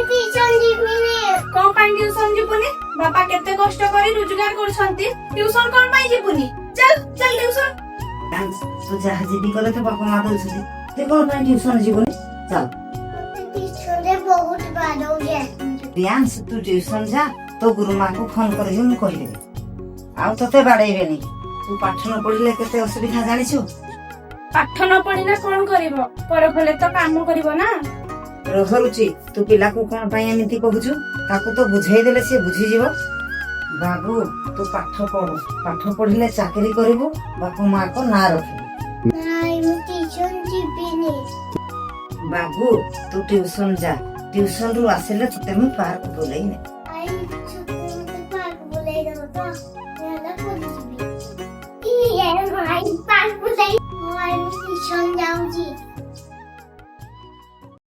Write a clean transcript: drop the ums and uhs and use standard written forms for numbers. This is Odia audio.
ଟିଉସନ ଯିବିନି। କଣ ପାଇଁ ଟ୍ୟୁସନ ଯିବୁନି? ବାପା କେତେ କଷ୍ଟ କରି ରୋଜଗାର କରୁଛନ୍ତି, ଟ୍ୟୁସନ କଣ ପାଇଁ ଯିବୁନି? ଚାଲ ଚାଲ ଟ୍ୟୁସନ। ତୁ ଯାହା ଜିଦି କଲେ ତ ବାପା ମା ଦଉଛନ୍ତି। ତୁ କଣ ପାଇଁ ଟ୍ୟୁସନ ଯିବୁନି? ଚାଲ। ମତେ ଟିଉସନରେ ବହୁତ ବାଡଉଛନ୍ତି। ପ୍ରିୟାଂଶ, ତୁ ଟ୍ୟୁସନ ଯା। ତୋ ଗୁରୁମାକୁ ଫୋନ କରିବି, ମୁଁ କହିଦେବି, ଆଉ ତତେ ବାଡେଇବେନି। ତୁ ପାଠ ନ ପଢିଲେ କେତେ ଅସୁବିଧା ଜାଣିଛୁ? ପାଠ ନ ପଢିଲେ କଣ କରିବ? ପର ଘରେ ତ କାମ କରିବ ନା। ରହ ରୁଚି, ତୁ ପିଲାକୁ କଣ ପାଇଁ ଏମିତି କହୁଛୁ? ତାକୁ ତ ବୁଝେଇ ଦେଲେ ସିଏ ବୁଝିଯିବ। ବାବୁ, ତୁ ପାଠ ପଢ। ପାଠ ପଢିଲେ ଚାକିରି କରିବୁ, ବାପା ମାଙ୍କ ନାଁ ରଖିବୁ। ନାଇଁ, ମୁଁ ଟିଉସନ ଯିବିନି। ବାବୁ, ତୁ ଟ୍ୟୁସନ ଯା। ଟ୍ୟୁସନ ରୁ ଆସିଲେ ତତେ ମୁଁ ପାର୍କ ବୁଲେଇ ନେବି। I, ସତରେ ମତେ ପାର୍କ ବୁଲେଇ ଦବ ତ? ନହେଲେ ପୋଲିସ ଯିବି। ଇଏ ଭାଇ, ପାର୍କ ବୁଲେଇ। I, ମୁଁ ଟିଉସନ ଯାଉଛି।